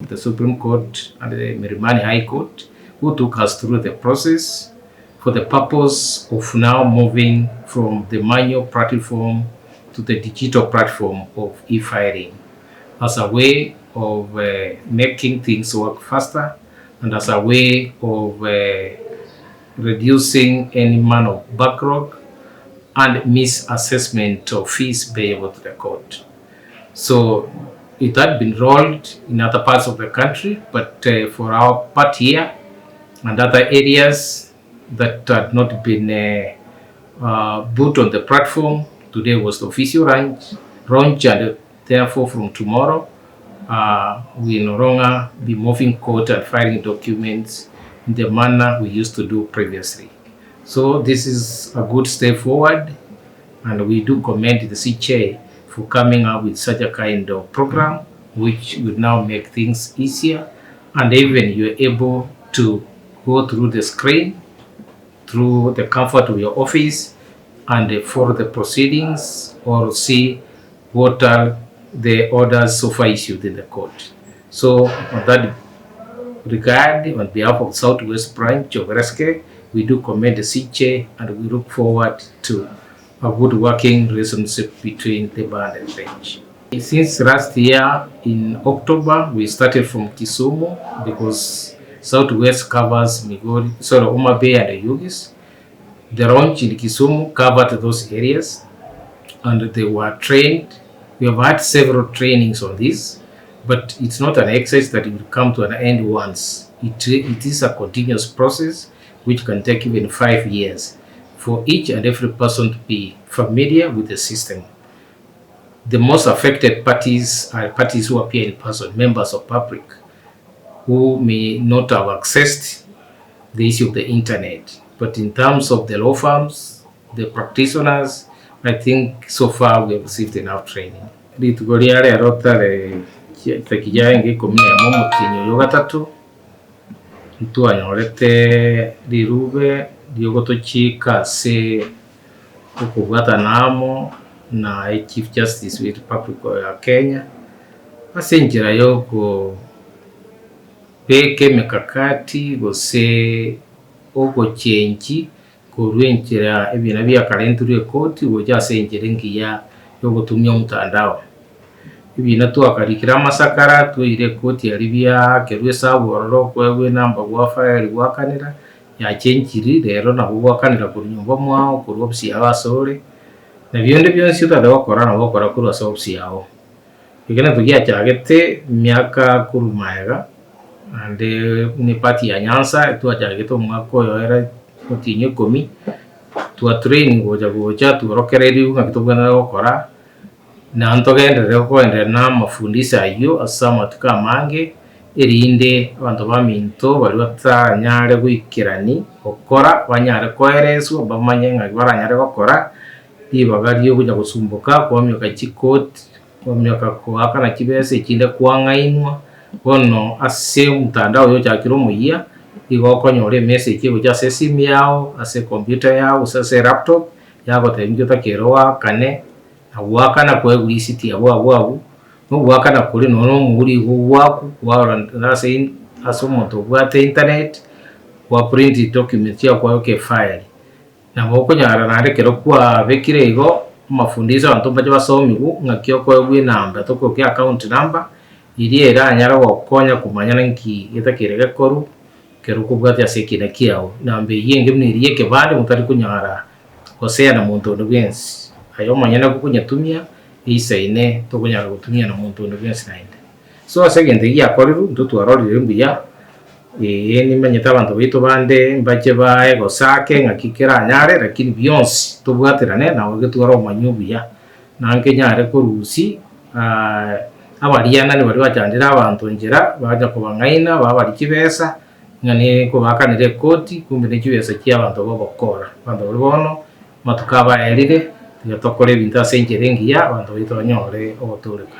the Supreme Court and the Milimani High Court who took us through the process for the purpose of now moving from the manual platform to the digital platform of e-filing as a way of making things work faster and as a way of reducing any manner of backlog and misassessment of fees payable to the court. So it had been rolled in other parts of the country, but for our part here and other areas that had not been put on the platform, today was the official launch, and therefore from tomorrow we no longer be moving court and filing documents in the manner we used to do previously. So this is a good step forward, and we do commend the CJ for coming up with such a kind of program, which will now make things easier, and even you're able to go through the screen, through the comfort of your office, and follow the proceedings or see what are the orders so far issued in the court. So on that regard, on behalf of Southwest Branch of LSK, we do commend the CJ and we look forward to a good working relationship between the bar and the bench. Since last year in October, we started from Kisumu because Southwest covers Migori, sorry, Homa Bay and the Oyugis. The launch in Kisumu covered those areas and they were trained. We have had several trainings on this, but it's not an exercise that will come to an end once. It is a continuous process which can take even 5 years for each and every person to be familiar with the system. The most affected parties are parties who appear in person, members of public who may not have accessed the issue of the internet. But in terms of the law firms, the practitioners, I think so far we have received enough training. Rituko ria rero tare tariki yarenge 11 omotienyi oyo gatato ntwanyorete rirube riogotochika ase okobwatana amo na Chief Justice wa Republic ya Kenya ase enchera ya okobeka emekakati gose ogochengi korwa enchera ebina biakarentirwe ekoti gocha ase enchera engiya ya ogotumia omotandao. Ebina twakarikire amasakara twaire ekoti aria biakerwa esabu ororo okoegwa enamba gwa file gwakanera yachenchiri rero nabo gwakanera korwa nyomba mwao korwa ofisi yago ase ore na bionde bionsi otagete gokora nabo ogokora korwa ase ofisi yago. Eke nento giachagete emiaka korwa maega naende buna epart ya Nyanza twachagete omwaka oyo ere omotienyi 10 twa train gocha gocha tworokereriwe ng'aki tobwenerete gokora na ntogenderere koenderea na amafundisho aywo ase amatuko amange erinde abanto baminto baria bataranyare goikerani gokora banyare koereswa bamanye ng'aki baranyare gokora ribaga ria ogocha gosumboka kwamioka chikoti kwamioka koakana chibesa echinde kwang'ainwa bono ase omotandao oyo ochakire omoyia igo okonyora emessage egocha ase esimu yago ase ecomputer yago gose ase elaptop yagotebia inki otakeire oakane na goakana koegwa risiti abwo abwo abwo na ogoakana koria nonye na omouri igo gwaku kwarora ase ase omonto obwate internet gwa print documents chiago kwabeka efile. Nabo okonyara naende ekero kwabekire igo amafundisho abanto mbache basomiwu ng'aki okoegwa enamba tokoki account number eria eranyare gokonya komanya nki getakeire gekorwa ekero okobwatia ase ekina kiago. Namba eywo enge buna eria ya ekebande motari konyara gosea na monto onde bwensi. Aye omonyene gokonyetumia eisaine tokonyara gotumia na monto onde bwensi naende. So ase egento eki giakorirwe intwe twarorire mbuya nimanyete abanto baito bande mbache bae gosake ng'aki keranyare lakini bionsi tobwaterane nabo getware obomanyi obuya naende nyare korusia abarianani baria bachandire abanto nchera bacha kobang'aina babaria chibesa ng'a nikobakanera ekoti kumbe ne chibesa chia abanto bogokora. Abanto baria bono amatuko abaerire tiga tokore ebinto ase enchera engiya abanto baito banyore ogotoreka.